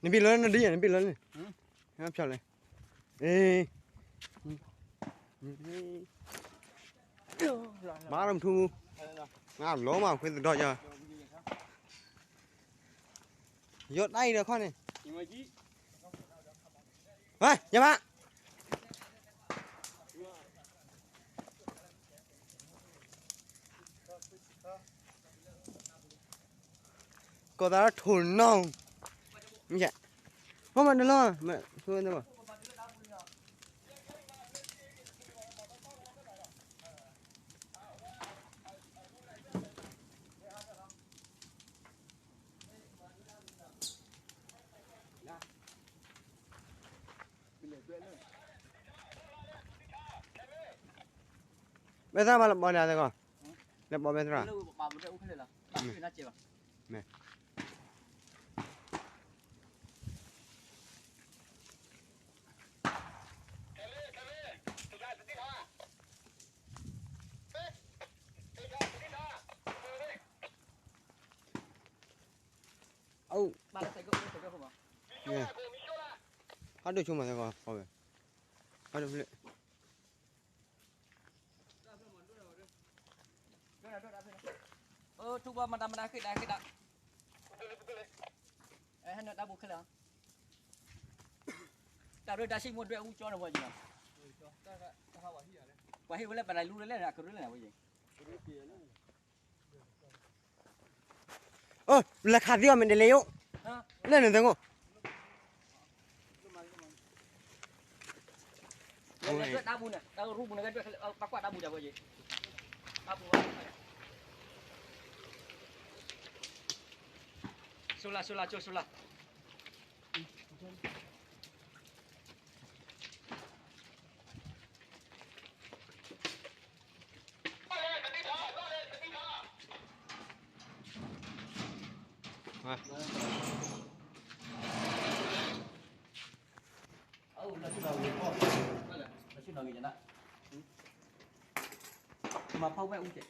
နဘ့ၣ်လီၤနဒ်ယၤ နဘ့ၣ်လီၤန့ၣ်, ဖျီလဲၣ်, အ့, ဘၣ်ရမထူ, ငါလီၤမးခွဲသဒီယၤ, ယိၤတၢ်အံၤဒီးခီန့ၣ်, ဝဲ, ယဘၣ် ကိးသးထိၣ်နီၣ်, မ့ၢ်, မ့ၢ်မ့ၢ်နလီၤ, မ့ၢ်, မ့ၢ်သရၣ်မၤလၢပီၢ်န့ၣ်သကိး, လၢပီၢ်မ့ၢ်သရၣ်, မ့ၢ်, အၢ, ဟးဒိၣ်ဆိမးသကိး, ဟးဒိၣ်ဖျၢၣ် ထူဘီမတၤမတၤဃ့ဒၣ်ဃ့ဒၣ်, ဟဲနတၢ်ဘူၣ်ခဲလၢာ်, တၢ်ရၢတၢ်ဆံးမိၢ်ဒွဲၣ်အူကၠီန့ၣ်ဝဲ, ပှၤဟ့ၣ်ဝဲလၢပတၢ်လူလၢလဲၣ်န့ၣ် အကရၢလၢန့ၣ်ဝဲ, အိၣ် လဲၤခးသံအီၤမ့ၢ်တလဲၤယိၣ်, လဲၤနသကိး, တၢ်ရူပူၤန့ၣ် တၢ်ရူပူၤန့ၣ် ပကွၢ်တၢ်ဘူၣ်တၢ်ဝဲ, တၢ်ဘူၣ်ဝဲ, ဆိလၢ်ဆိလၢ်ဆိလၢ်, မၤဖီဝဲအူကဲ